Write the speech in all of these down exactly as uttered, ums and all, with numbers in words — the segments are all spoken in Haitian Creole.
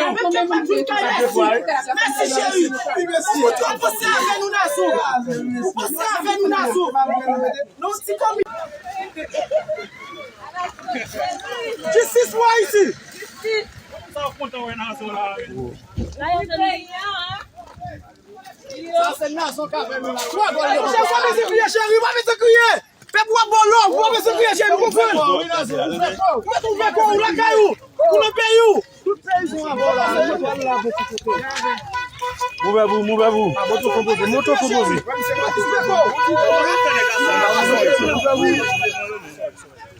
Mèsi, mèsi, cheri. Ou twò panse avè nou, Nazon. Ou panse avè nou, Nazon. Non, ti komi. Jistis pou Ayiti. Sa w kontan wè Nazon la. Sa se Nazon k ap fè nou la. Twa gòl yo. Cheri, pa bezwen kriye, cheri, pa bezwen kriye. Pèp ou ap ba w love, ou pa bezwen kriye, cheri, nou konprann. Ou mèt ouvè kò w lakay ou, ou nan peyi w. Tout peyizan an ba w love, nou pral lave tout kote. Mouvè pou, mouvè pou. Moto konpoze, moto konpoze. Ou mèt ouvè kò w.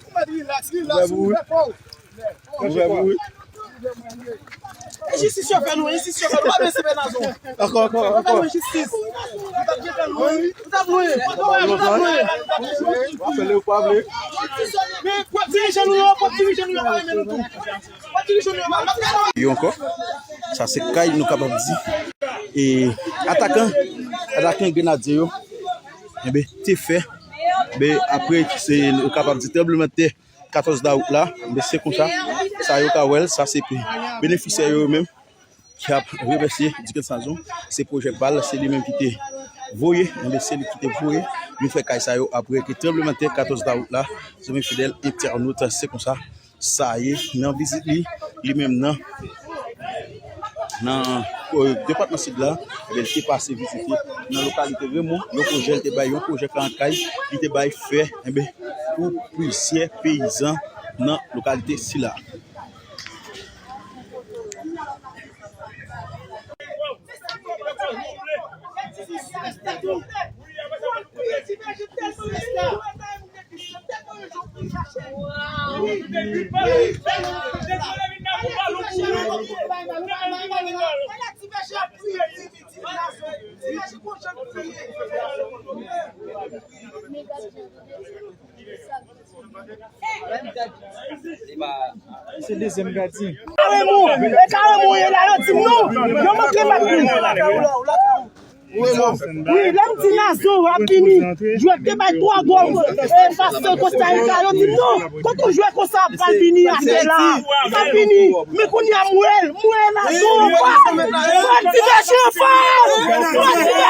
Ou mèt relax, relax, ouvè kò w. Ouvè pou wi. E jistis yo fè nou, jistis yo fè nou, pa blese fè Nazon. Ankò, ankò, ankò. Fè nou jistis. Nou t ap lwen, nou t ap lwen, nou t ap lwen. Fè le ou pa vle. Men, pwòp dirijan nou yo, pwòp dirijan nou yo pa renmen nou tou. Pwòp dirijan nou yo pa renmen nou. Yo ankò. Sa se kay nou kapab di e atakan, atakan Grenadye yo enben te fè. Enben apre se nou kapab di tranblemanntè katòz dawout la, enben se konsa sa yo ka wè l, sa se benefisye yo menm ki ap remèsye Dickens Nazon. Se pwojè bal se li menm ki te voye, enben se li ki te voye nou fè kay sa yo apre ke tranblemanntè katòz dawout la. Zanmi fidèl entènot, se konsa sa ye nan vizit li, li menm nan nan depatman Sid la, enben li te pase vizite nan lokalite Renmon, yon pwojè li te bay, yon pwojè karant kay li te bay fè enben pou plizyè peyizan nan lokalite sila. Se dezyèm gadyen. Kare mou, e kare mou ye la, yo di m non, yo manke bat nou. Wi, lè m di Nazon ap vini, jwè te bay twa gòl e fas Costa Rica, yo di m non, kote yon jwè konsa ap pral vini atè la, sa fini. Men kounye a m wè l, m wè Nazon anfòm, Fred Diverge anfòm, Fred Diverge